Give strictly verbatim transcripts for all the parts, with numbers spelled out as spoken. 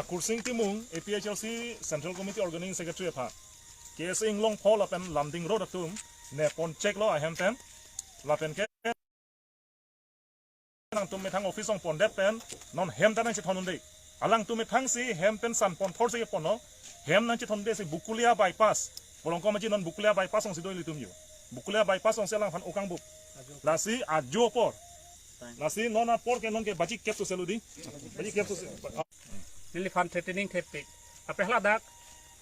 Kursing Timung, A P H L C Central Committee Organizing Secretary aphan, K S A Inglongpho lapen Lumding Road atum nepon cheklo ahem pen, lapen ke nangtum methang office along pondet pen non hem ta nangchethon un-e. Alangtum methang si hem pen san pon thor si ponlo, hem nangchethon un-e si Bokolia bypass. Polongkom aji non Bokolia bypass along si do ilitum yo. Bokolia bypass along si alangphan okang bup. Lasi ajo apor. Lasi non apor ke non ke baji kep so selu di. Baji kep so selu. Neliphan threatening thepik. Lapen haladak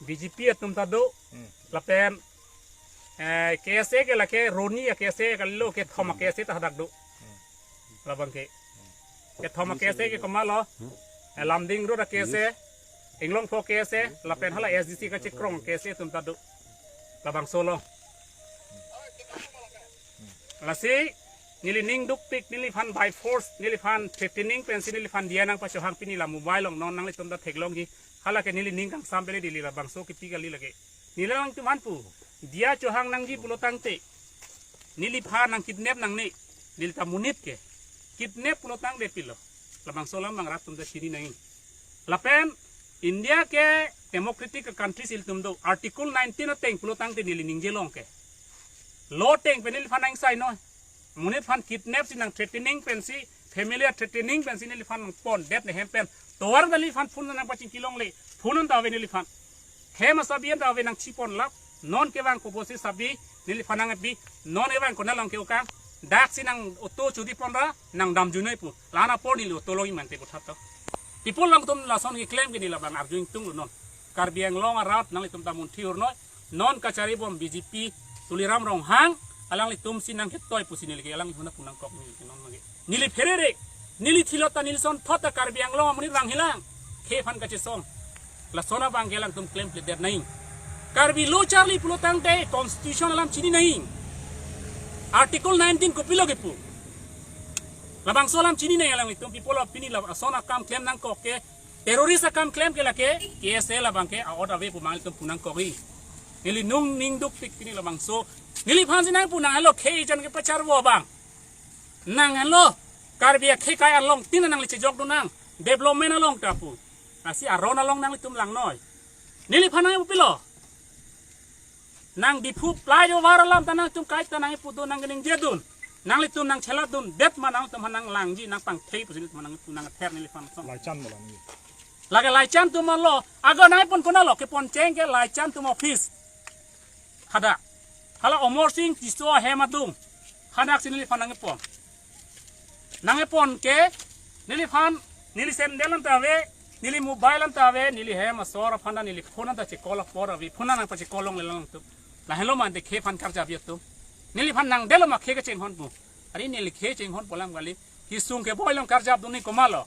B J P atum ta do. Hmm. Lapen, eh, K S A ke lake roni a-K S A kalilo, kethom a-K S A ta hadak do. Labang ke. Kethom a-K S A ke komatlo. Eh, Lumding Road a-K S A, Inglongpho K S A, lapen hala S D C kachekrong K S A atum ta do. Labangso lo. Lasi neli ning dukpik, neliphan by force, neliphan threatening pensi neliphan diya nangpachohang, pini la mobile along non nanglitum ta theklongji. Hala ke neli ning kangsam pele dili, labangso kipi kali lake. Neli alangtum aphan pu, diya chohang nangji pulo tangte, neliphan nangkidnap nangne, neli ta monit ke. Kidnap pulo tangte pilo. Labangso alam abang rat atum ta chini nangji. Lapen India ke democratic country si ilitum do. Article nineteen ateng pulo tangte neli ningje long ke, law ateng pen neliphan nang sai noi. Monit aphan kidnap si nang threatening pensi, family a-threatening pensi neliphan nangpondet ne hem pen. Tovar neliphan phone nangpachingki longle, phone anta ave neliphan. Hem asabi anta ave nangchipon lap. Non kevang koposi sabi, neliphan nangpi, non evang konat along ke okang. Dak si nang auto chodi ponra, nang damjunoi pu. La-an apor neli auto longji mante pu thatto. People alangtum lason keklem ke neli labang arju ingtung lo non. Karbi Anglong arat nanglitum ta munthi ur noi. Non kachari bom B J P Tuliram Ronghang, alanglitum si nangketoi pusi neli ke alanglitum aphan pu nangkok neli ke non mage. Neli pherere, neli thilot ta neli sonthot ta Karbi Anglong amonit vangjilang. Khei aphan kachesong. Lason abang ke alangtum klemkledet nangji. Karbi lo charli pulo tangte constitution alam chini nangji. Article nineteen kopilo kepu. Labangso alam chini nangji alanglitum, people of pini lason akam klem nangkok ke, terrorist akam klem ke lake, K S A labang ke a-ot ave pu abang ilitum pu nangkokji. Neli nung ning dukpik pini labangso. Neliphan si nangpu nang helo khei jan kepacharvo abang. Nang helo Karbi akhei kai along tin nangli chejok do nang. Development along ta pu. Lasi aron along nanglitum langnoi. Neliphan nangpupilo. Nang Diphu flyover alam ta nangtum kaita nangpu do nang ningje dun. Nanglitum nang chelat dundet ma nangtum aphan nanglangji nangpangthei pusi nangtum nang nangther neliphan song. Laichan malang ni. Lake laichan atum lo. Ago nangpon konatlo kepon cheng ke laichan atum office. Hadak. Hala Amarsing Tisso ahem adung. Hadak si neliphan nangpon. Nangpon ke, neliphan, neli sandal anta ave, neli mobile anta ave, neli hem asor aphan ta neli phone anta che-call apor ave, phone nangpache-call longle alangtum. Lahelo mante khei aphan karjap atum. Neliphan nangdelo ma khei kachinghon pu. Ari neli khei chinghon pu alam kali. Kesung keboi along karjap dun ni komatlo.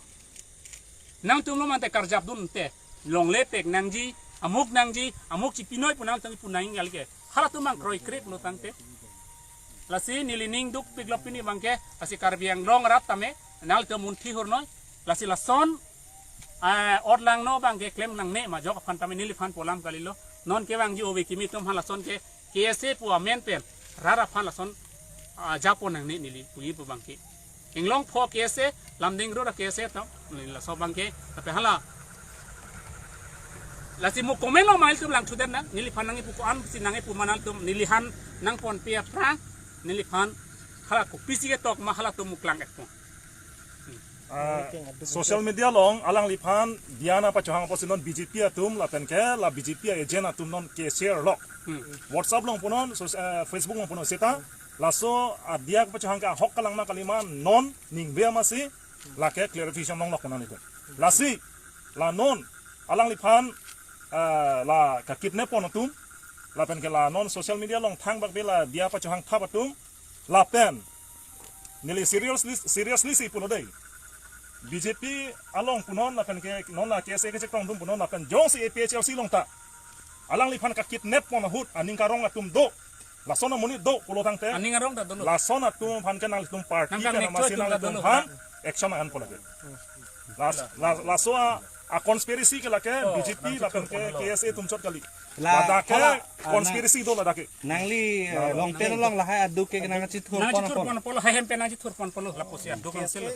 Nangtum lo mante karjap dun te. Longle pek nangji, amuk nangji, amuk chipinoi pu nangtum pu nangji kali ke. Halatum abang kroikre pulo tangte. Lasi neli ning dukpik lo pini abang ke, lasi Karbi Anglong arat tame, nanglitum munthi ur noi, lasi lason, eh, ot langno abang ke klem nangne ma ajok aphan tame neliphan pu alam kalilo, non kevangji ove kimi atum aphan lason ke, K S A pu amen pen, rat aphan lason, ah, japon nangne neli, puji pu abang ke. Inglongpho K S A, Lumding Road a-K S A atum, neli laso abang ke, tapi hala. Lasi mo comment along ma ilitum lang chudet nang, neliphan nangpu ko-an si nangpu ma nangtum, neliphan nangponpe aphrang, neliphan hala kopisi ketok ma halatum muklang ekpo. Ah, social media along alangliphan diya nangpachohang apotsi non B J P atum lapen ke la B J P agent atum non ke-share lok. Hmm. WhatsApp along punon, so, eh, Facebook along punon seta. Laso adiya kapachohang ke ahok kalang ma kali ma non ningve amatsi lake clarification longlok punon itum. Lasi la non alangliphan, eh, la kakidnap pon atum lapen ke la non social media along thangbak be la diya pachohang thap atum lapen neli seriously, seriously si pulo dei. B J P along punon lapen ke non la K S A kechekrong atum punon lapen jongsi A P H L C along ta alangliphan kakidnap pon ahut aning karong atum do. Lason amonit do pulo tangte. Aning arong ta dolo. Lason atum aphan ke nanglitum party nang kan amatsi action nanglitum dolo. Aphan action an pulo ke. Las, las, laso a, a-conspiracy ke lake, oh, B J P lapen ke K S A atum chot kali. La, ladak ke hala, ah, conspiracy do ladak ke. Nangli, eh, la, long term along lahai aduk ke nangchethur pon pon. Nangchethur pon pon, lahai hem pen nangchethur pon pon, lapusi aduk nang sel.